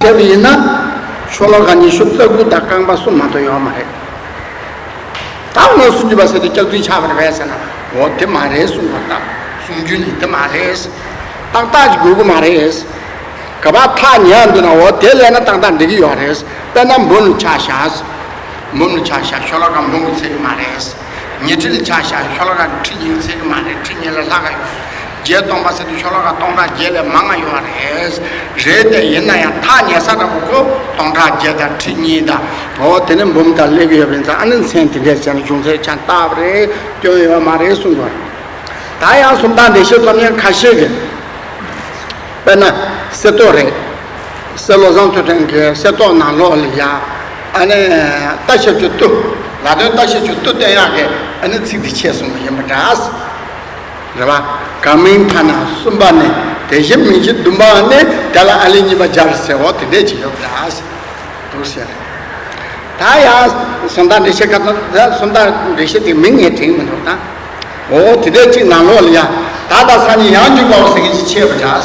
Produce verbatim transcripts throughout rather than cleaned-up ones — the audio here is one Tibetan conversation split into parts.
བྱས་པ་ཡིན་ན། ཤོ་ལོ་ཀ་ཉི་ཤུ་རྩ་དགུ་དང་རྐང་པ་གསུམ་མ་གཏོགས་ཡོད་མ་རེད། ད་ནང་སུམ་ཅུ་པ་ཟེར་དུས་སྐྱག་རྫུན་ཆགས་པ་རེད་པས་ཟེར་ན། འོ་དེ་མ་རེད་གསུངས་པ་ལྟར། གསུང་རྒྱུན་ནི་དེ་མ་རེད། ཏག་ཏག་ཅིག་དགོས་ཀྱི་མ་རེད། ག་པར་ཐག་ཉེ་བ་འདུག་ན་འོ་དེ་ལས་ན་ཏག་ཏག་འགྲིག་གི་ཡོད་རེད། དཔེར་ན་འབུམ་ལ་ཆ་བཞག་འབུམ་ལ་ཆ་བཞག་ཤོ་ལོ་ཀ་འབུམ་གྱིས་ཚད་ཀྱི་མ་རེད། ཉི་ཁྲི་ལ་ཆ་བཞག་ཤོ་ལོ་ཀ་ཁྲི་གཉིས་ཚད་ཀྱི་མ་རེད། ཁྲི་གཉིས་ལས་ལྷག་ག་ཡོད། བརྒྱད་སྟོང་པ་ཟེར་དུས་ཤོ་ལོ་ཀ་སྟོང་ཕྲག་བརྒྱད་ལས་མང་ང་ཡོད་རེད། རེད་དེ་ཡིན་ན་ཡང་ཐག་ཉེ་ས་འདྲ་པོ་ཁོ་སྟོང་ཕྲག་བརྒྱད་དང་ཁྲི་གཉིས་དང་། འོ་དེ་ནས་འབུམ་དང་སླེབས་ཡོད་པ་ཡིན་ཙང་ཨ་ནི་མཚན་དེ་འདྲས་བྱས་ན་གཞུང་ཚད་ཆ་བཏགས་པ་རེད། སྐྱོན་ཡོད་མ་རེད་གསུངས་པ། ད་ཡང་སུམ་རྟགས་འགྲེལ་བཤད་རྩོམ་མཁན་ཁ་ཤས་ཀྱིས། དཔེར་ན་གསེར་ཏོག་རེད། སྲས་བློ་བཟང་ཚུལ་ཁྲིམས་ཀྱི་གསེར་ཏོག་ནང་ལོགས་ལ་ཡ། ཨ་ནི་རྟ་ཞབས་ཀྱུ་ཏོ། ལ་དོན་རྟ་ཞབས་ཀྱུ་ཏོ་བསྟན་ཡག་གི་ཨ་ནི་ཚིག་འདི་ཆད་སོང་བ་ཡིན་པ་འདྲ། རེད་པ། དགར་མིང་ཐ་ན་གསུམ་པ་ནི་དེ་བཞིན་མིང་གཞི་བདུན་པ་ནི་དེ་ལ་ཨ་ལི་གཉིས་པ་སྦྱར་ཟེར་འོ་དེ་འདྲས་ཅིག་ཡོད་པ་འདྲ། འདུག་ཟེར། ད་ཡང་སུམ་རྟགས་འགྲེལ་བཤད་ཁ་ཐོག་ད་སུམ་རྟགས་འགྲེལ་བཤད་དེ་མིང་ངས་དྲན་མི་འདུག་ད། འོ་དེ་འདྲས་ཅིག་ནང་ལོགས་ལ་ཡ། ད་ད་སང་ཉིན་ཡང་འཇུག་པའོ་ཟེར་མཁན་ཅིག་ཆད་པ་འདྲ།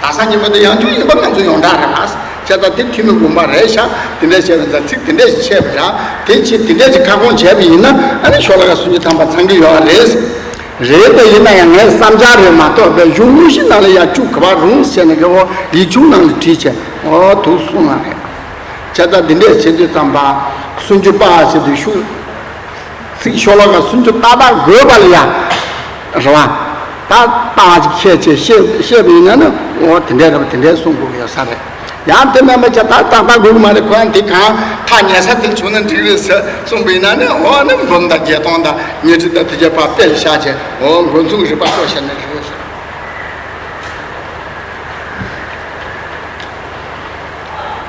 ད་སང་ཉིན་མ་དེ་ཡང་འཇུག་ཡིན་པ་ང་ཚོ་ཡོངས་གྲགས་རེད་པ། བྱས་ཙང་དེ་ཐུན་མིན་དགོངས་པ་རེད་ཤག་དེ་འདྲས་བཤད་པ་ཙང་ཚིག་དེ་འདྲས་ཤིག་ཆད་པ་འདྲ། དེ་ཕྱིར་དེ་འདྲས་ཅིག་ཁ་སྐོང་བྱས་པ་ཡིན་ན་ཨ་ནི་ཤོ་ལོ་ཀ་སུམ་ཅུ་ཐམ་པ་ཚང་གི་ཡོད་རེད། རེད་དེ་ཡིན་ན་ཡང་ངའི་བསམ་འཆར་རེད་མ་གཏོགས་པའི་གཞུང་དངོས་གཞི་ནང་ལ་ཡ་བཅུག་ག་པར་རུང་ཟེར་ནས་ཀྱི་འོ་ཡིག་ཆུང་ནང་ལ་བྲིས་བྱས་འོ་འདུག་གསུངས་པ་རེད། བྱས་ཙང་འདི་འདྲས་བྱེད་དུས་ཙམ་པ་སུམ་ཅུ་པ་ཟེར་དུས་ཤུགས། ཚིག་ཤོ་ལོ་ཀ་སུམ་ཅུ་ཏག་ཏག་དགོས་པ་ལ་ཡ། རེད་པ། ཏག་ཏག་ཅིག་ཁྱད་ཆོས་བཤད་བཤད་པ་ཡིན་ན་ནི་འོ་དེ་འདྲས་རེད་པ་དེ་འདྲས་གསུང་དགོས་ཀྱི་ཡོད་ས་རེད། ཡང་དེ་མིན་པ་ཅག་ཏག་ཏག་ཏག་དགོས་ཀྱི་མ་རེད། ཁོ་ཡང་དེ་གང་ཐག་ཉེ་ས་དེ་བྱུང་ན་འགྲིག་རེད་ཟེར་གསུངས་པ་ཡིན་ན་ནི་འོ་ནི་འབུམ་དང་བརྒྱད་སྟོང་དང་ཉི་ཁྲི་དང་དེ་བརྒྱ་པ་དཔེ་ལ་བཞག་བྱས་འོ་འགོ་མཚུངས་རིག་པ་སོགས་བཤད་ན་འགྲིག་རེད་ཟེར།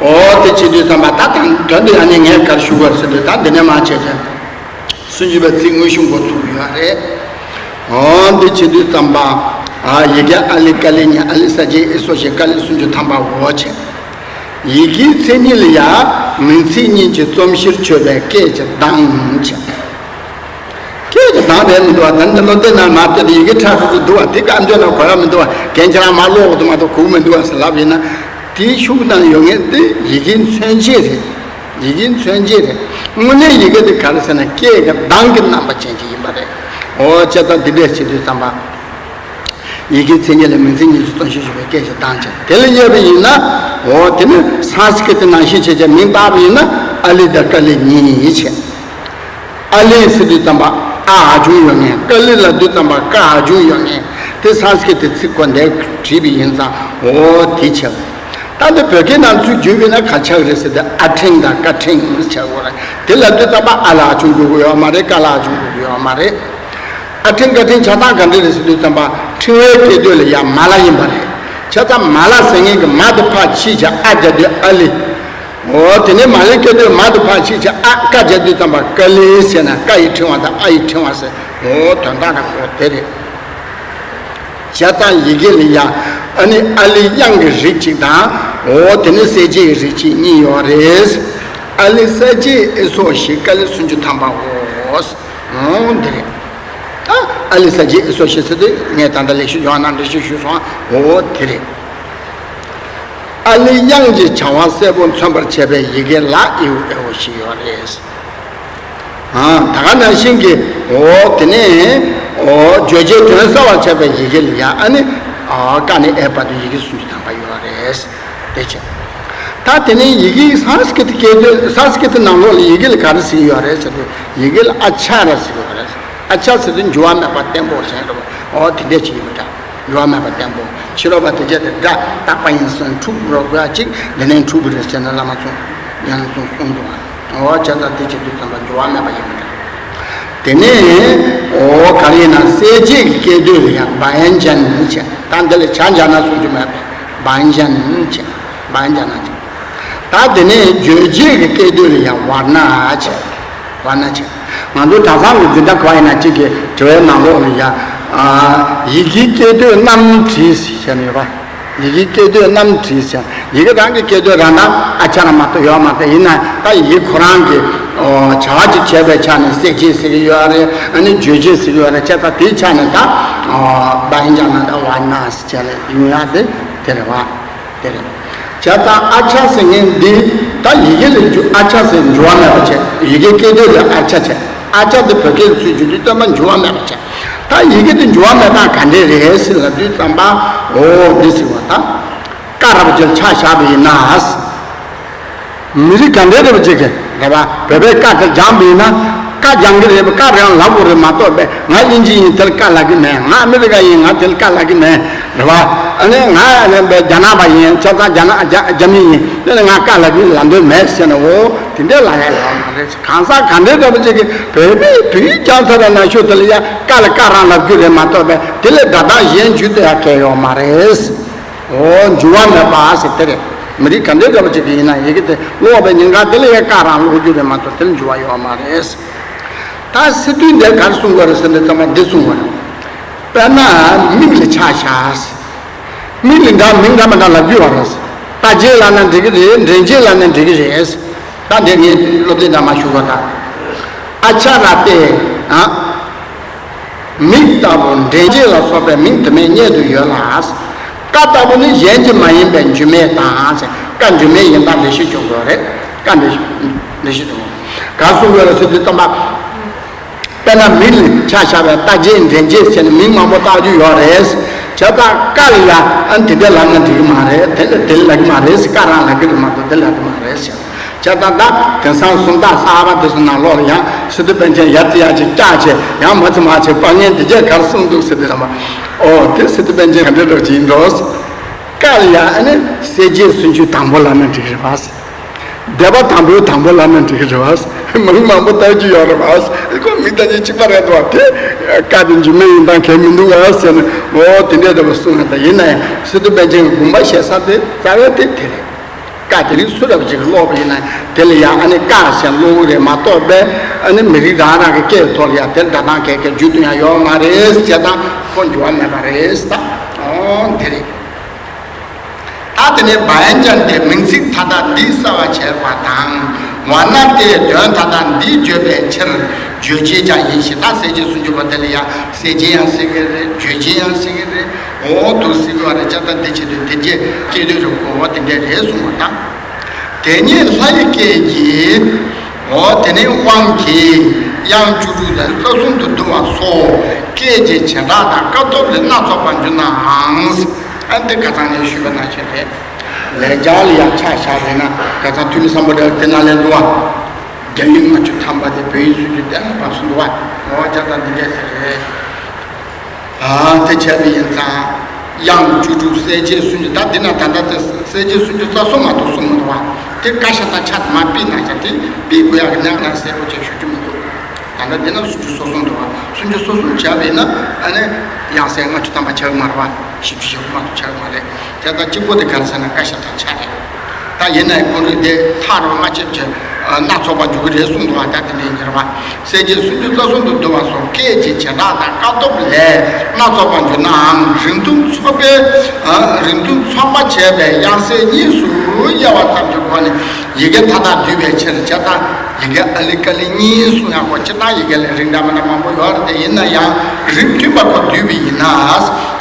འོ་དེ་བྱེད་དུས་ཙམ་པ་ད་དང་དོན་དུ་ཡང་ནི་ངས་ག་རེ་ཞུ་དགོས་ཟེར་དུས་ད་འདི་ནས་མར་བྱས་ཏེ། སུམ་ཅུ་པའི་ཚིག་དངོས་གཞི་འགོ་ཚུགས་ཡོད་རེད། འོ་འདི་བྱེད་དུས་ཙམ་པ། ཨ་ཡི་གེ་ཨ་ལི་ཀ་ལི་ཉི་ཨ་ལི་ས་ཀྱི་ཨི་སོ་ཞེས་ཀ་ལི་སུམ་ཅུ་ཐམ་པ་འོ་བྱས། ཡི་གེའི་མཚན་ཉིད་ལ་ཡང་མིང་ཚིག་གཉིས་ཀྱི་རྩོམ་གཞིར་ཆོད་པའི་སྐད་ཀྱི་གདངས་བྱས། སྐད་ཀྱི་གདངས་རེད་མི་འདུག་བ། ད་འདི་ལོ་དེ་ན་མ་དེ་ཡི་གེ་ཁྲ་ཁྲ་ཅིག་འདུག་བ། དེ་སྐབས་འདོན་ན་གོ་ཡ་མི་འདུག་བ། རྒན་ཁྱེད་རང་མ་ཀློག་གོ་དུ་མ་གཏོགས་གོ་གི་མི་འདུག་བ་ཟེར་ལབ་ཡིན་ན། དེའི་ཤུགས་དང་ཡོད་ངེས་དེ་ཡི་གེའི་མཚོན་བྱེད་རེད། ཡི་གེའི་མཚོན་བྱེད་རེད། དངོས་གནས་ཡི་གེ་དེ་ག་རེ་ཟེར་ན་སྐད་ཀྱི་གདངས་ཀྱི་རྣམ་པ་ཅན་ཅིག་ཡིན་པ་རེད། འོ་བྱས་ཙང་འདི་འདྲས་བྱེད་དུས་ཙམ་པ། ཡི་གེའི་མཚན་ཉིད་ལ་མིང་ཚིག་གཉིས་ཀྱི་རྩོམ་གཞིར་གྱུར་པའི་སྐད་ཀྱི་གདངས་བྱས། དེ་ལ་དབྱེ་བ་ཡིན་ན། འོ་དེ་ནི་སཾ་སྐྲྀ་ཏ་ནང་བཞིན་བྱས་བྱས་མིང་བཏགས་པ་ཡིན་ན་ཨ་ལི་དང་ཀ་ལི་གཉིས་བྱས། ཨ་ལི་ཟེར་དུས་ཙམ་པ་ཨ་ཧ་ཅུང་ཡོད་ངེས། ཀ་ལི་ལབ་དུས་ཙམ་པ་ཀ་ཧ་ཅུང་ཡོད་ངེས། དེ་སཾ་སྐྲྀ་ཏ་ཚིག་གོ་འདས་བྲིས་པ་ཡིན་ཙང་འོ་དེ་བྱས། ད་འདི་བོད་སྐད་ནང་ཚུར་བསྒྱུར་བས་ན་ག་ཆགས་རེད་ཟེར་ཏེ་ཨ་ཕྲེང་དང་ཀ་ཕྲེང་ཆགས་དགོས་རེད། དེ་ལབ་དུས་ཙམ་པ་ཨ་ལ་ཧ་ཅུང་དགོས་ཀྱི་ཡོད་མ་རེད། ཀ་ལ་ཧ་ཅུང་དགོས་ཀྱི་ཡོད་མ་རེད། ཨ་ཕྲེང་ཀ་ཕྲེང་ཆགས་སྟངས་ག་འདྲ་རེད་ཟེར་དུས་ཙམ་པ་ཕྲེང་བའི་སྐད་དོད་ལ་ཡང་མ་ལ་ཡིན་པ་རེད། བྱས་ཙང་མ་ལ་ཟེར་མཁན་གྱི་མ་དེ་ཕར་ཕྱིས་བྱས་ཨ་རྒྱག་དུས་ཨ་ལི། འོ་དེ་ནས་མ་ལའི་སྐད་དོད་མ་དེ་ཕར་ཕྱིས་བྱས་ཨ་ཀ་རྒྱག་དུས་ཙམ་པ་ཀ་ལི་ཟེར་ན་ཀ་ཡི་ཕྲེང་བ་དང་ཨ་ཡི་ཕྲེང་བ་ཟེར། འོ་དོན་དག་ར་འོ་དེ་རེད། བྱས་ཙང་ཡི་གེ་ལ་ཡང་ཨ་ནི་ཨ་ལི་དབྱངས་ཀྱི་རིགས་གཅིག་དང་། འོ་དེ་ནི་གསལ་བྱེད་ཀྱི་རིགས་གཅིག་གཉིས་ཡོད་རེད། ཨ་ལི་ས་ཀྱི་ཨི་སོ་ཞེས་ཀ་ལི་སུམ་ཅུ་ཐམ་པའོ། འོ་འདི་རེད། ད་ཨ་ལི་ས་ཀྱི་ཨི་སོ་ཞེས་ཟེར་དུས་ངས་ད་ལྟ་ལེགས་བཤད་ལྗོན་དབང་ནང་འགྲེལ་བཤད་ཞུས་སོང་། འོ་དེ་རེད། ཨ་ལི་དབྱངས་ཀྱི་བྱ་བ་གསལ་པོ་མཚོན་པར་བྱེད་པའི་ཡི་གེ་ལ་ཨི་ཨུ་ཨེ་ཨོ་ཞེས་ཡོད་རེད། ཨ་ད་ག་ནང་བཞིན་གྱི་འོ་དེ་ནས་འོ་བརྗོད་བྱའི་དོན་གསལ་བར་བྱེད་པའི་ཡི་གེ་ལ་ཡང་ཨ་ནི་ཨ་ཀ་ནས་ཨེ་བར་དུ་ཡི་གེ་སུམ་ཅུ་ཐམ་པ་ཡོད་རེད། དེ་བྱས། ད་དེ་ནས་ཡི་གེའི་སཾ་སྐྲྀ་ཏ་སྐད་དོད་སཾ་སྐྲྀ་ཏ་ནང་ལོགས་ལ་ཡི་གེ་ལ་ག་རེ་ཟེར་གྱི་ཡོད་རེད་ཟེར་དུས་ཡི་གེ་ལ་ཨ་ཆ་ར་ཟེར་གྱི་ཡོད་རེད། ཨ་ཆ་ཟེར་དུས་འགྱུར་བ་མེད་པ་བརྟན་པོ་ཟེར་རེད། འོ་དེ་འདྲས་ཅིག་ཡིན་པ་འདྲ། འགྱུར་བ་མེད་པ་བརྟན་པོ། ཕྱི་རོལ་པ་དེ་བྱས་ཏེ་སྒྲ་རྟག་པ་ཡིན་ཟེར་འཁྲུག་རོ་དགོས་ཅིག་འདི་ནས་འཁྲུག་པ་རེད་ཟེར་ན་བླ་མ་ཚོ་ཡང་ཚོ་གསུང་འདུག་ཨ། འོ་བྱས་ཙང་དེ་བྱེད་དུས་ཙམ་པ་འགྱུར་བ་མེད་པ་ཡིན་པ་འདྲ། དེ་ནས་འོ་ག་རེ་ཡིན་ན་གསལ་བྱེད་ཀྱི་སྐད་དོད་ལ་ཡང་བྷ་ཡ་ཇན་བྱས། ད་འདི་ལ་བྱ་སྦྱར་ན་གསུང་རྒྱུ་མེད་པས་བྷ་ཡ་ཇན་བྱས། བྷ་ཡ་ཇན་བྱས། ད་དེ་ནས་རྗོད་བྱེད་ཀྱི་སྐད་དོད་ལ་ཡང་ཝར་ན་བྱས། ཝར་ན་བྱས། ང་ཚོ་གྲྭ་ཚང་གི་འཛིན་གྲྭ་ག་པར་ཡིན་ན་གཅིག་གི་དྲི་བའི་ནང་ལོགས་ལ་ཡ། ཨ་ཡི་གེའི་སྐད་དོད་རྣམས་བྲིས་ཟེར་ནས་ཡོད་པ། ཡི་གེའི་སྐད་དོད་རྣམས་བྲིས་ཟེར། ཡི་གེ་རང་གི་སྐད་དོད་རང་དང་ཨ་ཆ་ར་མ་གཏོགས་ཡོད་མ་རེད། ཡིན་ན་ད་ཡི་གེ་ཁོ་རང་གི་ཨོ་བྱ་བ་ཅིག་བྱས་པའི་ཆ་ནས་གསལ་བྱེད་ཟེར་གྱི་ཡོད་རེད། ཨ་ནི་རྗོད་བྱེད་ཟེར་གྱི་ཡོད་རེད། བྱས་ཙང་དེའི་ཆ་ནས་ད་ཨོ་བྷ་ཡ་ཇན་ན་ད་ཝར་ན་ཟེར་བྱས་ནས་ཡོང་ཡ་དེ་དེ་རེད་བ། དེ་རེད། བྱས་ཙང་ཨ་ཆ་ཟེར་མཁན་འདི་ད་ཡི་གེ་ལ་འགྱུར། ཨ་ཆ་ཟེར་འགྱུར་བ་མེད་པ་བྱས། ཡི་གེ་སྐད་དོད་ལ་ཨ་ཆ་བྱས། ཨ་ཆ་འདི་བོད་སྐད་ལ་ཚུར་བསྒྱུར་དུས་སྟོན་པ་འགྱུར་བ་མེད་པ་བྱས། ད་ཡི་གེ་འདི་འགྱུར་བ་མེད་པ་ག་འདྲས་རེད་ཟེར་ལབ་དུས་ཙམ་པ། འོ་འདི་ཟེར་བ་ད། ཀ་ར་བ་ཅིག་ལ་ཆ་བཞག་པ་ཡིན་ན། མི་རིགས་ག་འདྲས་རེད་པ་ཅིག་གི་རེད་པ། བོད་པའི་ཀ་དེ་སྦྱངས་པ་ཡིན་ན། ཀ་སྦྱང་གི་རེད་པ། ཀ་རང་ལབ་དགོས་རེད་མ་གཏོགས་པས། ང་དབྱིན་ཇི་ཡིན་དེ་ལ་ཀ་ལབ་གི་མེད། ང་ཨ་མི་རི་ཀ་ཡིན་ང་དེ་ལ་ཀ་ལབ་གི་མེད། རེད་པ། ཨ་ནི་ང་རྒྱ་ནག་པ་ཡིན་བྱས་ཙང་རྒྱ་ནག་རྒྱ་རྒྱ་མི་ཡིན་དེ་ལ་ང་ཀ་ལབ་གི་ལབ་འདོད་མེད་ཟེར་ན། འོ་དེ་འདྲས་ལབ་ཡ་ཡོད་མ་རེད། གང་ཟག་ག་འདྲས་རེད་པ་ཅིག་གི་བོད་པའི་བོད་ཡིག་སྦྱངས་ཚར་བའི་ནང་ཤོས་དེ་ལ་ཡ་ཀ་ལ་ཀ་རང་ལབ་རྒྱུ་རེད་མ་གཏོགས་པས་དེ་ལ་སྒྲ་གདངས་གཞན་འཇུག་དེ་ཡ་གལ་ཡོད་མ་རེད། འོ་འགྱུར་བ་མེད་པ་ཟེར་དེ་རེད། མི་རིགས་ག་འདྲའི་འདྲ་པོ་ཅིག་གི་ཡིན་ན་ཡི་གེ་དེ་ཀློག་པའི་ཉིན་གང་དེ་ལ་ཡང་ཀ་རང་ཀློག་རྒྱུ་རེད་མ་གཏོགས་དེ་ལ་འགྱུར་བ་ཡོད་མ་རེད། ད་སི་ཏུ་འདིར་ག་རེ་གསུང་དགོས་རེད་ཟེར་ན་ཚང་མ་འདི་གསུང་དགོས་རེད། དཔེར་ན་མིག་ལ་ཆ་བཞག། མིག་ལ་འདྲ་མིང་འདྲ་མི་འདྲ་ལབ་རྒྱུ་ཡོད་རེད། ལྟ་བྱེད་ལབ་ན་འགྲིག་གི་རེད། འདྲེན་བྱེད་ལབ་ན་འགྲིག་གི་རེད། ད་འདི་ངས་སློབ་དེབ་འདྲ་མ་ཞུ་གོ་ད། ཨ་ཆ་ར་སྟེ། ཨ། མིག་ལྟ་བུ་འདྲེན་བྱེད་ལ་སོགས་པའི་མིང་དུ་མའི་སྙད་དུ་ཡོད་ལ། ཀ་ལྟ་བུ་ནི་གཞན་གྱིས་མ་ཡིན་པའི་འཇུས་མེད་དང་ཟེར། ཀ་འཇུས་མེད་ཡིན་སྟངས་འགྲེལ་བཤད་བྱེད་དགོས་རེད། ཀ་འགྲེལ་བཤད་འགྲེལ་བཤད་གཏོང་དགོས། ག་གསུང་དགོས་རེད་ཟེར་དུས་ཙམ་པ། དཔེར་ན་མིག་ལ་ཆ་བཞག་པའི་ལྟ་བྱེད་འདྲེན་བྱེད་ཟེར་ནས་མིང་མང་པོ་བཏགས་རྒྱུ་ཡོད་རེད། བྱས་ཙང་ཀ་ལ་ཡ་ཨ་ནི་དེ་འདྲ་ལབ་ན་འགྲིག་གི་མ་རེད། དེ་ལ་དེ་ལ་ལབ་ཀྱི་མ་རེད་ཟེར། ཀ་རང་ལབ་ཀྱི་རེད་མ་གཏོགས་དེ་ལབ་ཀྱི་མ་རེད་ཟེར། བྱས་ཙང་ད་དེང་སང་སུམ་རྟགས་གསར་པ་དེ་ཚོ་ནང་ལོགས་ལ་ཡང་སི་ཏུ་པཎ་ཆེན་ཡར་བརྩི་ཡག་ཅིག་བཀྱག་བྱས། ཡང་མར་བརྩི་མར་བྱས། དཔང་ངན་དེ་རྗེས་ག་རེ་གསུངས་འདུག་ཟེར་དུས་ཙམ་པ། ཨོ་དེ་སི་ཏུ་པཎ་ཆེན་ག་འདྲ་འདྲ་བོ་ཅིག་ཡིན་འགྲོ། ཀ་ལ་ཡ་ཨ་ནི་གསལ་བྱེད་སུམ་ཅུ་དང་པོ་ལབ་ན་འགྲིག་རེད་པ། སྡེ་པ་དང་པོའི་དང་པོ་ལབ་ན་འགྲིག་རེད་པ། མིང་མང་པོ་བཏགས་རྒྱུ་ཡོད་རེད་པ། ཁོ་མིང་བཏགས་རྒྱུ་གཅིག་པ་རེད་འདུག་པ། དེ་ཀ་དེ་འཇུས་མེད་ཡིན་སྟངས་གལ་མི་འདུག་ག་ཟེར་ནས། ཨོ་དེ་འདྲ་འདྲ་བོ་གསུངས་ཡོད། ད་ཡིན་ན་ཡང་སི་ཏུ་པཎ་ཆེན་གྱི་དགོངས་པ་བཞེས་ས་དེ་རྩ་བའི་དེ་དེ་རེད། ཀ་དེ་རིང་སུ་རབ་ཅིག་གིས་ཀློག་པ་ཡིན་ན་དེ་ལ་ཡང་ཨ་ནི་ཀ་ཟེར་ཀློག་གི་རེད་མ་གཏོགས་པས། ཨ་ནི་མི་རིགས་རང་རང་གི་སྐད་ཐོག་ལ་ཡང་དེ་ལ་སྒྲ་གདངས་གས་གས་འཇུག་ཐུབ་ཡག་ཡོད་མ་རེད་ཟེར། བྱས་ཙང་ཁོ་འགྱུར་བ་མེད་པ་རེད་ཟེར། ད་ཨོ་དེ་རེད། ད་དེ་ནས་བྷ་ཡ་ཛ་ནི་དེ་མིང་ཚིག་མཐའ་དག་འདིས་གསལ་བར་བྱེད་པ་དང་། ཝར་ཎ་སྟེ་དོན་མཐའ་དག་འདིས་བརྗོད་པའི་ཕྱིར། རྗོད་བྱེད་ཀྱང་ཡིན་ཞེས། ད་གསལ་བྱེད་སུམ་ཅུ་པོ་དེ་ལ་ཡང་གསལ་བྱེད་ཡང་ཟེར་གི་རེད། རྗོད་བྱེད་ཡང་ཟེར་གི་རེད། འོ་འདུག་སེ་བ་རེ་བྱས་ཙང་འདི་བྱེད་དུས་དེ་རྗེས་སྐྱེ་དུས་རེ་གོ་བ་དེ་འདྲས་རེད་གསུངས་པ་དང་། དེ་ཉིད་ལྷ་ཡི་སྐད་ཀྱི། འོ་དེ་ནས་དབང་གིས་དབྱངས་བཅུ་དྲུག་དང་རྩ་གསུམ་དུ་བསྡུ་བ་སོགས་སྐད་ཀྱི་བྱེ་བྲག་དང་སྐབས་ཐོབ་ལས་སྣ་ཚོགས་པར་འགྱུར་ནའང་། ཨ་འདི་ཁ་སང་ངས་ཞུས་པ་ནང་བཞིན་རེད། ལེགས་སྦྱར་ལ་ཡང་ཆ་བཞག་པས་ན་ཁ་སང་ཐོན་མི་སམ་བྷོ་ཊ་དེ་ནང་ལས་འདུག་པ། རྒྱ་ཡིག་ལྔ་བཅུ་ཐམ་པ་དེ་བོད་ཡིག་སུམ་ཅུ་གཏན་ལ་ཕབ་སོང་འདུག་པ། འོ་བྱས་ཙང་འདི་འདྲས་ཟེར་རེད། ཨ་དེ་བྱས་པ་ཡིན་ཙང་། དབྱངས་བཅུ་དྲུག་གསལ་བྱེད་སུམ་ཅུ། ད་འདི་ན་ད་ལྟ་དེ་གསལ་བྱེད་སུམ་ཅུ་རྩ་གསུམ་མ་གཏོགས་གསུངས་མི་འདུག་པ། དེ་བཀའ་ཤག་དང་ཆ་དེ་མ་ཕུད་ན་ཡང་དེ་ཕུད་དགོས་ཡག་གི་གནད་འགག་གསལ་པོ་ཅིག་ཞུ་རྒྱུ་མི་འདུག་ད་ལྟ་འདི་ན་སུམ་ཅུ་སོ་གསུམ་འདུག་པ། སུམ་ཅུ་སོ་གསུམ་བྱས་པ་ཡིན་ན་ཨ་ནི་དབྱངས་གསལ་ལྔ་བཅུ་ཐམ་པ་ཆགས་ཀྱི་མ་རེད་པ། བཞི་བཅུ་ཞེ་དགུ་མ་གཏོགས་ཆགས་ཀྱི་མ་རེད། དེ་ལྟར་གཅིག་པོ་དེ་ག་རེ་ཟེར་ན་བཀའ་ཤག་དང་ཆ་རེད། ད་ཡིན་ནའི་ཁོང་ཚོས་དེ་ཐག་རིང་པོ་མ་ཆད་ཀྱི་སྣ་ཚོགས་པ་འཇུག་གི་རེད་གསུངས་འདུག་པ། ད་དེ་འདྲའི་ཉེར་བ། གསལ་བྱེད་སུམ་ཅུ་རྩ་གསུམ་དུ་བསྡུ་བ་སོགས་སྐད་ཀྱི་བྱེ་བྲག་དང་སྐབས་ཐོབ་ལས་སྣ་ཚོགས་པར་འགྱུར་ནའང་། རིང་ཐུང་ཚོགས་པའི་རིང་ཐུང་ཚོགས་པ་བྱས་པའི་དབྱངས་གསལ་གཉིས་སུ་དབྱེ་བ་ཙམ་གྱི་སྒོ་ནས་ཡི་གེ་མཐའ་དག་བསྡུས་པའི་ཕྱིར། བྱས་ཙང་ཡི་གེ་ཨཱ་ལི་ཀཱ་ལི་གཉིས་གསུང་ཡག་པོ། སྤྱིར་བཏང་ཡི་གེ་ལ་རིགས་འདྲ་མི་འདྲ་མང་པོ་ཡོད་རེད་དེ། ཡིན་ན་ཡང་རིགས་མཐུན་པ་ཁོ་བསྡུས་པ་ཡིན་ན།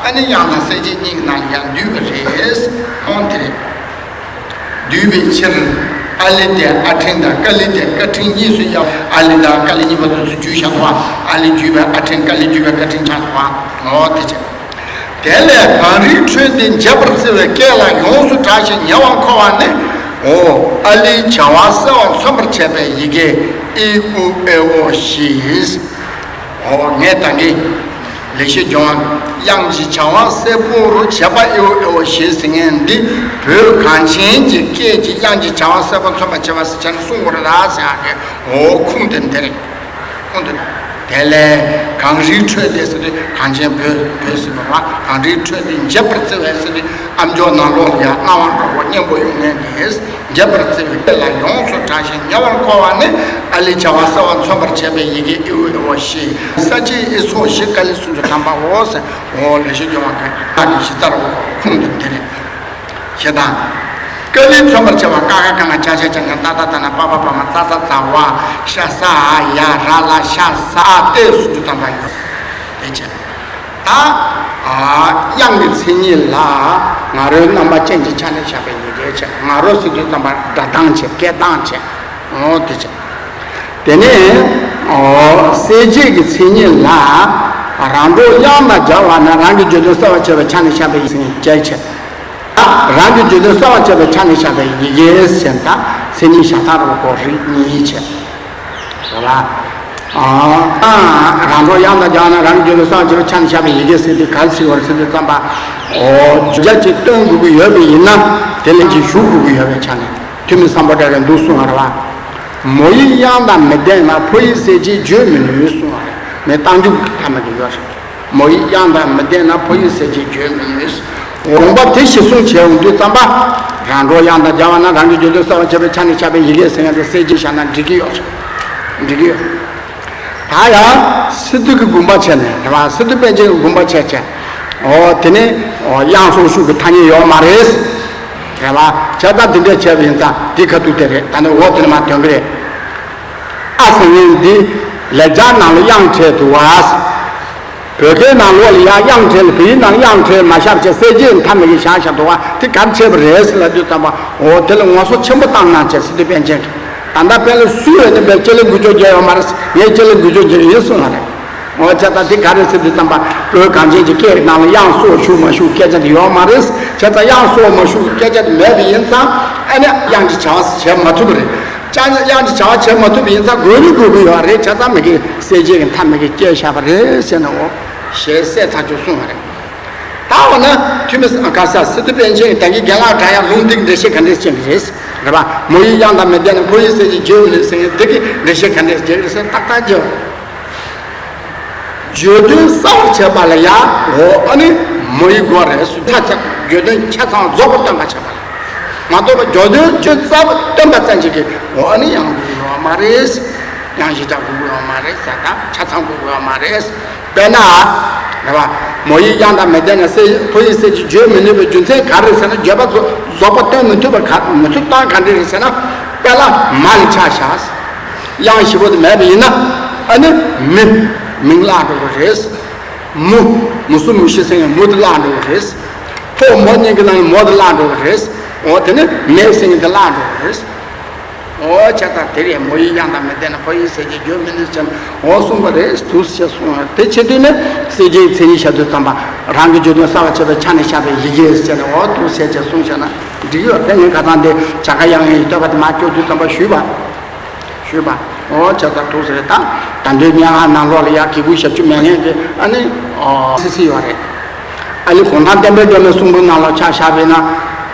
ཨ་ནི་དབྱངས་དང་གསལ་བྱེད་གཉིས་ཀྱི་ནང་ལ་ཡང་འདུས་པ་རེད། ཁོང་དེ་རེད། བསྡུས་པའི་ཕྱིར། ཨཱ་ལི་དེ་ཨ་འབྲིང་དང་ཀཱ་ལི་དེ་ཀ་འབྲིང་གཉིས་སུ་དབྱེ་བ། ཨཱ་ལི་དང་ཀཱ་ལི་གཉིས་པོ་དེ་ཚོ་བསྡུས་བཞག་འདུག་པ། ཨཱ་ལི་བསྡུས་པའི་ཨ་འབྲིང་ཀཱ་ལི་བསྡུས་པའི་ཀ་འབྲིང་ཆགས་འདུག་པ། འོ་དེ་བྱས། དེ་ལས་གངས་རིའི་ཁྲོད་འདི་འབྱེད་པར་བརྩི་བའི་སྐད་ལ་ཡོངས་སུ་གྲགས་ཤིང་ཉེ་བར་མཁོ་བ་ནི། འོ་ཨཱ་ལིའི་བྱ་བ་གསལ་བར་མཚོན་པར་བྱེད་པའི་ཡི་གེ་ཨི་ཨུ་ཨེ་ཨོ་བཞི། འོ་ངས་ད་གིན་ལེགས་བཤད་ལྗོན་དབང་དབྱངས་ཀྱི་བྱ་བ་གསལ་པོར་བྱེད་པ་ཨི་ཨུ་ཨེ་ཨོ་བཞི་ཟེར་མཁན་འདི་བོད་གངས་ཅན་གྱི་སྐད་ཀྱི་དབྱངས་ཀྱི་བྱ་བ་གསལ་པོར་མཚོན་པར་བྱེད་པ་ཟེར་བྱས་ནས་གསུང་དགོས་རེད་ཟེར་ཡག་གི་འོ་ཁུངས་དེ་འདི་རེད། ཁུངས་དེ། དེ་ལས་གངས་རིའི་ཁྲོད་དེ་ཟེར་དུས་གངས་ཅན་བོད་བོད་ཟེར་བ་རེད་པ། གངས་རིའི་ཁྲོད་དེ་འབྱེད་པར་བརྩི་བས་ཟེར་དུས་ཨ་མཆོག་ནང་ལོགས་ལ་ཡང་སྣང་བ་འགྲོ་བ་སྙན་པོ་ཡོང་མཁན་དེ། འབྱེད་པར་བརྩི་བའི་སྐད་ལ་ཡོངས་སུ་གྲགས་ཤིང་ཉེ་བར་མཁོ་བ་ནི། ཨཱ་ལིའི་བྱ་བ་གསལ་བར་མཚོན་པར་བྱེད་པའི་ཡི་གེ་ཨི་ཨུ་ཨེ་ཨོ་བཞི། ས་བཅད་ཨི་སོགས་བཞི་ཀཱ་ལི་སུམ་ཅུ་ཐམ་པའོ་ཟེར། འོ་ལེགས་བཤད་ལྗོན་དབང་གི་ཨ་ནི་གཞི་རྩར་འོ་ཁུངས་དེ་འདི་རེད། ཞེས་དང་། ཀཱ་ལི་མཚོན་པར་བྱ་བ་ཀ་ཁ་ག་ང་ཅ་ཆ་ཇ་ཉ་ཏ་བཏགས་དྷ་ན་པ་བ་བ་མ་ཙ་ཚ་ཛ་ཝ། ཤ་ས་འ་ཡ་ར་ལ་ཤ་ས་ཏེ་སུམ་ཅུ་ཐམ་པ་ཡོད། དེ་བྱས། ད་དབྱངས་ཀྱི་མཚན་ཉིད་ལ་ང་རོའི་རྣམ་པ་ཅན་གྱི་ཆ་ནས་བཞག་པའི་ཡི་གེ་བྱས། ང་རོ་ཟེར་དུས་ཙམ་པ་སྒྲ་གདངས་བྱས། སྐད་གདངས་བྱས། འོ་དེ་བྱས། དེ་ནས་གསལ་བྱེད་ཀྱི་མཚན་ཉིད་ལ་རང་གྲོགས་དབྱངས་དང་སྦྱར་བ་ན་རང་གི་བརྗོད་དོན་གསལ་བར་བྱེད་པའི་ཆ་ནས་བཞག་པའི་ཡི་གེ་བྱས། རང་གི་བརྗོད་དོན་གསལ་བར་བྱེད་པའི་ཆ་ནས་བཞག་པའི་ཡི་གེ་ཟེར་ད་མཚན་ཉིད་བཞག་སྟངས་རེད་པ། གོ་རིགས་གཉིས་བྱས། རེད་པ། རང་གྲོགས་དབྱངས་དང་སྦྱར་ན་རང་གི་བརྗོད་དོན་གསལ་བར་བྱེད་པའི་ཆ་ནས་བཞག་པའི་ཡི་གེ་ཟེར་དུས་ག་རེ་ཟེར་བ་རེད་ཟེར་དུས་ཙམ་པ། འོ་བརྗོད་བྱ་ཅིག་སྟོན་དགོས་ཀྱི་ཡོད་པ་ཡིན་ན་དེ་ལ་ཅིག་ཞུགས་དགོས་ཀྱི་ཡོད་པའི་ཆ་ནས་ཐོན་མི་སམ་བྷོ་ཊ་རེད་འདུག་གསུངས་པ་རེད་པ། མོ་ཡིག་དབྱངས་དང་མི་ལྡན་ན་ཕོ་ཡིག་གསལ་བྱེད་བརྗོད་མི་ནུས་གསུངས་པ་རེད། མི་རྟགས་འཇུག་གི་ཐ་མ་དེ་ཡོད་རེད། མོ་ཡིག་དབྱངས་དང་མི་ལྡན་ན་ཕོ་ཡིག་གསལ་བྱེད་བརྗོད་མི་ནུས། དགོངས་པ་དེ་གཞིར་བཟུང་བྱས་ཡོང་དུས་ཙམ་པ། རང་གྲོགས་དབྱངས་དང་སྦྱར་བ་ན་རང་གི་བརྗོད་དོན་གསལ་བར་བྱེད་པའི་ཆ་ནས་བཞག་པའི་ཡི་གེ་ཟེར་མཁན་དེ་གསལ་བྱེད་བཞག་ན་འགྲིག་གི་ཡོད་རེད། འགྲིག་གི་ཡོད། ད་ཡང་སི་ཏུ་གི་དགོངས་པ་བྱས་ནས་རེད་པ། སི་ཏུ་པཎ་ཆེན་གྱི་དགོངས་པ་བྱས་བྱས། འོ་དེ་ནི་འོ་དབྱངས་སོགས་ཤུགས་ཀྱི་ཐ་སྙད་ཡོད་མ་རེད། རེད་པ། བྱས་ཙང་དེ་འདྲས་བྱས་པ་ཡིན་ཙང་དེ་ཁ་ཐུག་དེ་རེད། ད་ནི་འོ་དེ་ནི་མ་དོན་གི་རེད། ཨ་ཟེར་མཁན་འདི་ལེགས་སྦྱར་ནང་ལ་དབྱངས་བྲལ་འདུག་པ། བོད་སྐད་ནང་ལོགས་ལ་ཡང་དབྱངས་བྲལ། བོད་ཡིག་ནང་དབྱངས་བྲལ་མ་བཞག་བྱས་གསལ་བྱེད་མཐའ་མེད་ཀྱི་བཞག་བཞག་འདུག་པ། དེ་ག་རེ་བྱས་པ་རེད་ཟེར་ལབ་དུས་ཙམ་པ། འོ་དེ་ལ་ངོ་སོ་ཆེན་པོ་བཏང་གནང་བྱས་སི་ཏུ་པཎ་ཆེན་གྱིས། ད་ལྟ་དཔེ་ལ་སུས་འོས་ནི་དཔེ་ལྕེ་ལེ་འགུལ་སྐྱོད་བརྒྱབ་ཡོད་མ་རེད། ངས་ལྕེ་ལེ་འགུལ་སྐྱོད་བརྒྱབ་ཡིན་གསུངས་པ་རེད། འོ་བྱས་ཙང་དེ་ག་རེ་ཟེར་དུས་ཙམ་པ། བོད་གངས་ཅན་གྱི་སྐད་ཀྱི་ནང་ལ་དབྱངས་སོགས་ཞུགས་མ་ཞུགས་སྐད་ཆ་དེ་ཡོད་མ་རེད། བྱས་ཙང་དབྱངས་སོགས་མ་ཞུགས་སྐད་ཆ་དེ་མེད་པ་ཡིན་ཙང་ཨ་ནི་དབྱངས་ཀྱི་བྱ་བ་བྱེད་མ་ཐུབ་པ་རེད། ཅང་དབྱངས་ཀྱི་བྱ་བ་བྱེད་མ་ཐུབ་པ་ཡིན་ཙང་དགོས་ནི་དགོས་ཀྱི་ཡོད་རེད། བྱས་ཙང་མི་དགེ་གསལ་བྱེད་ཀྱི་མཐའ་མི་དགེ་སྐྱེས་བཞག་པ་རེད་ཟེར་ནས་འོ་ཞེས་གསལ་ཐག་ཆོད་གསུངས་པ་རེད། ད་འོ་ན་ཐོན་མི་ག་ས་སི་ཏུ་པཎ་ཆེན་གྱིས་ད་གིན་རྒན་ལགས་དྲངས་ཡག་ལུང་འདི་འགྲེལ་བཤད་ག་འདྲས་བྱེད་ཀྱི་རེད། རེད་པ། མོ་ཡིག་དབྱངས་དང་མི་ལྡན་ན་ཕོ་ཡིག་གསལ་བྱེད་བརྗོད་མི་ནུས་ཟེར་མཁན་འདི་གི་འགྲེལ་བཤད་ག་འདྲས་བྱེད་ཀྱི་རེད་ཟེར་ཏག་ཏག་བརྗོད། བརྗོད་དོན་གསལ་བར་བྱེད་པ་ལ་ཡང་འོ་ཨ་ནི་མོ་ཡིག་དགོས་རེད་ཟེར། ད་ཆ་བརྗོད་དོན་ཆ་ཚང་རྫོགས་པར་སྟོན་པར་བྱེད་པ་མ་གཏོགས་པ་བརྗོད་དོན་ཅུང་ཟད་སྟོན་པ་ཙམ་ཞིག་གིས་འོ་ཨ་ནི་དབྱངས་དགོས་ཀྱི་ཡོད་མ་རེད། དབྱངས་གཞིར་བཞག་དགོས་ཀྱི་ཡོད་མ་རེད་ཟེར། ད་ཆ་ཚང་དགོས་ཀྱི་ཡོད་མ་རེད། དཔེར་ན། རེད་པ། མོ་ཡིག་དབྱངས་དང་མི་ལྡན་ན་གསལ་ཕོ་ཡིག་གསལ་བྱེད་བརྗོད་མི་ནུས་པའི་རྒྱུ་མཚན་ག་རེ་རེད་ཟེར་ན། བརྗོད་པ་རྫོགས་རྫོགས་པ་སྟོན་མི་ཐུབ་པ་ག་མི་ཐུབ་སྟངས་ག་འདྲ་རེད་ཟེར་ན། དཔེ་ལ་མ་ལ་ཆ་བཞག་དབྱངས་བཞི་པོ་དེ་མེད་པ་ཡིན་ན། ཨ་ནི་མི་མིང་བརླག་འགྲོ་གི་རེད། མུ་མུ་གསུམ་མུ་བཞི་ཟེར་མཁན་མུ་དེ་བརླག་འགྲོ་གི་རེད། ཕོ་མོ་གཉིས་ཀྱི་ནང་ནས་མོ་དེ་བརླག་འགྲོ་གི་རེད། འོ་དེ་ནི་མེ་ཟེར་མཁན་དེ་བརླག་འགྲོ་གི་རེད། འོ་བྱས་ཙང་དེ་རེད། མོ་ཡིག་དབྱངས་དང་མི་ལྡན་ན་ཕོ་ཡིག་གསལ་བྱེད་བརྗོད་མི་ནུས་ཟེར་ནས་འོ་གསུངས་པ་རེད། འདུག་ཟེར་གསུངས། དེ་བྱེད་དུས་ནི་གསལ་བྱེད་ཀྱི་མཚན་ཉིད་བཞག་དུས་ཙམ་པ་རང་གི་བརྗོད་དོན་གསལ་བར་བྱེད་པའི་ཆ་ནས་བཞག་པའི་ཡི་གེ་ཟེར་ནས་འོ་འདུག་ཟེར་བྱས་གསུངས་བཞག་ན་འགྲིག་ཡོད། དེ་ངས་ཁ་སང་དེ་བྱ་དཀར་དབྱངས་ཡིག་བསྟོད་པ་དེ་མར་སྐྱོར་དུས་ཙམ་པ་ཞུས་པ། ཞུས་པ། འོ་བྱས་ཙང་འདུག་ཟེར། ད་ད་འདོད་སྙན་ངག་ནང་ལོགས་ལ་ཡང་གི་གུ་ཞབས་ཀྱུ་མེད་མཁན་དེ་ཨ་ནི་འོ་སི་སི་ཡོད་རེད། ཨ་ནི་གུང་ཐང་བསྟན་པའི་སྒྲོན་མེའི་གསུང་འབུམ་ནང་ལ་ཆ་བཞག་པ་ཡིན་ན།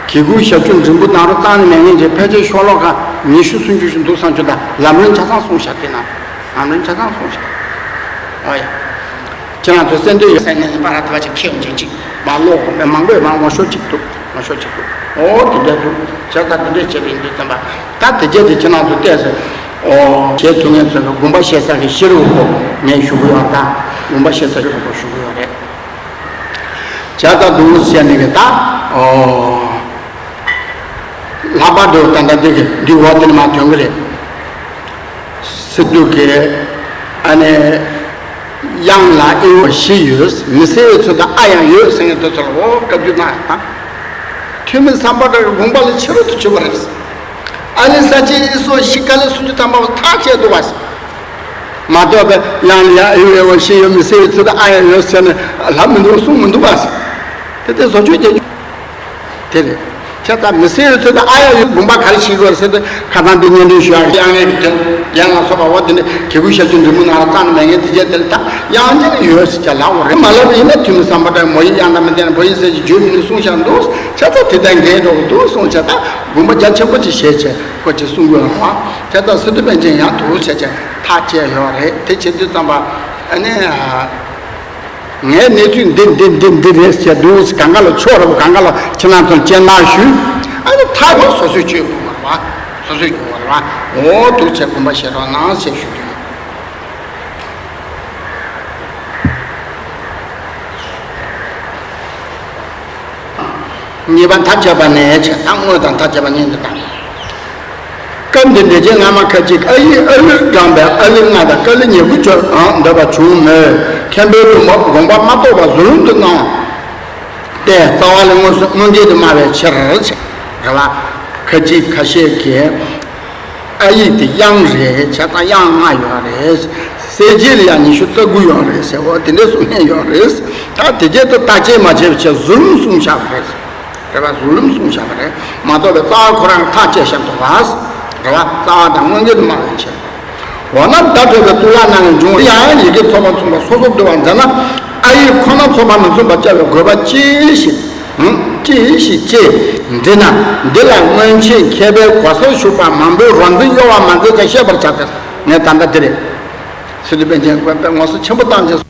གི་གུ་ཞབས་ཀྱུ་འབྲིང་པོ་དང་རོ་རྩ་ནས་མེད་མཁན་གྱི་ཕལ་ཆེར་ཤོ་ལོ་ཀ་ཉི་ཤུ་སུམ་ཅུ་ཞིག་འདུག་བསམ་བྱུང་། ད་ལམ་རིམ་ཆ་ཚང་གསུངས་བཞག་དེ་ན་ལམ་རིམ་ཆ་ཚང་གསུངས་བཞག་ཨ་ཡ། ཁྱེད་རང་ཚོ་གསན་འདོད་ཡོད་ཟེར་ན་ཡིན་པ་ར་དེ་བ་ཅིག་ཁྱེད་འཇིག་ཅིག་མ་ཀློག་མང་པོས་མང་ངོ་ཤོར་ཅིག་འདུག་ངོ་ཤོར་ཅིག་འདུག་འོ་དེ་འདྲ་འདུག་བྱས་ཙང་དེ་འདྲ་བྱས་པ་ཡིན་དུས་ཙམ་པ། ད་དེ་རྗེས་དེ་ཁྱེད་རང་ཚོ་བལྟས་ཟེར། འོ་བྱེད་ཐུབ་མཁན་ཚོས་དགོངས་པ་བཞེས་ས་གི་ཤེས་རབ་སྐོར་ངས་ཞུ་གི་ཡོད། ད་དགོངས་པ་བཞེས་ས་ཤེས་རབ་སྐོར་ཞུ་གི་ཡོད་རེད། བྱས་ཙང་འདུག་བཤད་ནི་གི་ད། ཨོ། ལྷག་པར་དུ་ད་ལྟ་འདི་གི་འདི་འོག་འདི་ནས་མར་ཐོན་གི་རེད། སི་ཏུ་གི་ཨ་ནི་དབྱངས་ལ་ཨི་བ་བཞི་ཡོད། མི་གསལ་བའི་ཚུལ་དུ་ཨ་ཡང་ཡོད་ཟེར་མཁན་དེ་ཚོ་ལ་འོ་བཀའ་བརྒྱུད་གནང་ཡག་དང་། ཐོན་མི་སམ་བྷོ་ཊ་གི་དགོངས་པ་ལ་ཕྱི་རོལ་དུ་གྱུར་པ་རེད། ཨ་ནི་ས་བཅད་ཨི་སོགས་བཞི་ཀ་ལས་སུམ་ཅུ་ཐམ་པ་བ་ཐག་བཅད་འདུག་བ། མ་གཏོགས་པའི་དབྱངས་ལ་ཡང་ཨི་བའི་བ་ཤི་ཡོད་མི་སེ་ཡོད་ཚུལ་དུ་ཨ་ཡང་ཡོད་ཟེར་ནས་ལབ་མི་འདུག་གསུངས་མི་འདུག་བ། དེ་དེ་བཟོ་བཅོས་རྒྱག་རྒྱུ་དེ་རེད། བྱས་ཙང་མི་སེ་ཡོད་ཚུལ་དུ་ཨ་ཡང་ཡོད་དགོངས་པ་ག་རེ་བཞེས་དགོས་ཟེར་ཏེ་ཁ་སང་འདི་སྙན་སྒྲོན་ཞུ་ཡག་དབྱངས་ལྔའི་དོན་རྒྱན་ལ་སོགས་པ་འོ་དེ་འདྲ་གི་གུ་ཞབས་ཀྱུ་འབྲིང་པོ་ནང་ལ་རྩ་ནས་མེད་མཁན་དེ་རྗེས་དེ་ལ་ད་དབྱངས་ཅན་ཡོད་ཟེར་ཀྱང་ལབ་འོ་རེད། མ་ལབ་པ་ཡིན་ན་ཐོན་མི་སམ་བྷོ་ཊ་མོ་ཡིག་དབྱངས་དང་མི་ལྡན་ན་བོད་ཡིག་གསལ་བྱེད་བརྗོད་མི་ནུས་གསུངས་བཞག་འདུག་བྱས་ཙང་དེ་ལྟར་འགལ་འགྲོ་གི་འདུག་གསུངས་བྱས་ད་དགོངས་པ་རྒྱ་ཆེན་པོ་ཅིག་བཞེས་བྱས་ཁོ་ཅིག་གསུང་དགོས་རེད་བ། དེ་ལྟར་སི་ཏུ་པཎ་ཆེན་ཡང་དུ་བྱས་བྱས་ཐག་བཅད་ཡོད་རེད། དེ་བྱེད་དུས་ཙམ་པ་ཨ་ནི་ངའི་གནས་ཚུལ་འདི་འདི་འདི་འདི་རེད་ཟེར་འདུག་གང་ག་ལ་ཆོག་རེད་བ། གང་ག་ལ་ཁྱེད་རང་ཚོར་སྤྱན་ལམ་ཞུས། ཨ་ནི་ཐག་རིང་སོ་སོས་གཅོད་དགོས་རེད་བ། སོ་སོས་གཅོད་དགོས་རེད་བ། འོ་འདུག་བྱས་དགོངས་པ་བཞེས་རོགས་གནང་ཞེས་ཞུ་རྒྱུ་ཡིན། གཉིས་པ་མཐའ་དཔྱད་པ་ནས་བྱས། ད་དངོས་དང་མཐའ་དཔྱད་པ་གཉིས་འདི་དང་། སྐབས་འདི་འགྲེལ་ཆེན་སྔ་མ་ཁ་ཅིག་ཨ་ཡིག་ཨ་ལུས་དྲངས་པའི་ཨ་ལི་ལྔ་དང་ཀ་ལི་ཉེར་དགུ་བརྗོད་འདོད་པ་བྱུང་མོད། མཁན་པོའི་དགོངས་པ་དགོངས་པ་མ་རྟོགས་པར་གཟུ་ལུམ་དུ་སྣང་བ་སྟེ། རྩ་བ་ལས་མངོན་སུམ་མངོན་གྱུར་དུ་སྨྲ་བའི་ཕྱིར་ཟེར་བ། ཁ་ཅིག་ཁ་ཤས་ཀྱིས་ཨ་ཡིག་དེ་དབྱངས་རེད། བྱས་ཙང་དབྱངས་ལྔ་ཡོད་རེད། གསལ་བྱེད་ལ་ཡང་ཉི་ཤུ་རྩ་དགུ་ཡོད་རེད་ཟེར་བ་དེ་འདྲ་གསུང་མཁན་ཡོད་རེད། ད་དེ་རྗེས་དུ་བརྟག་དཔྱད་མ་བྱས་པ་བྱས་གཟུ་ལུམ་གསུངས་བཞག་པ་རེད། རེད་པ། གཟུ་ལུམ་གསུངས་བཞག་པ་རེད། མ་རྟོགས་པའི་རྩ་བ་ཁོ་རང་ཐག་བཅད་བཞག་འདུག་པ། རེད་པ། རྩ་བ་དང་མངོན་གྱུར་དུ་སྨྲ་བའི་ཕྱིར། འོ་ན་བརྡ་སྤྲོད་པའི་གཙུག་ལག་ནང་ནས་འབྱུང་བ་ཡང་ཡི་གེ་ཚོགས་པ་མཚུངས་པ་སོ་སོར་བསྡུ་བར་མཛད་ན། ཨ་ཡིག་ཁོ་ན་ཚོགས་པ་མི་མཚུངས་པར་བྱ་བའི་དགོས་པ་ཅི་ཞིག་ཅི་ཞིག་ཅེས་འདྲི་ན། འདི་ལ་སྔོན་ཆད་མཁས་པའི་གོ་སར་ཞུགས་པ་མང་པོས་རོ་འཛིན་གཡོ་བ་མ་མཛད་ཀྱང་ཤེས་པར་བྱ་སྟེ། ངས་ད་ལྟ་འདི་རེད། སི་ཏུ་པཎ་ཆེན་དཔེ་ངོ་སོ་ཆེན་པོ་བཏང་རྗེས།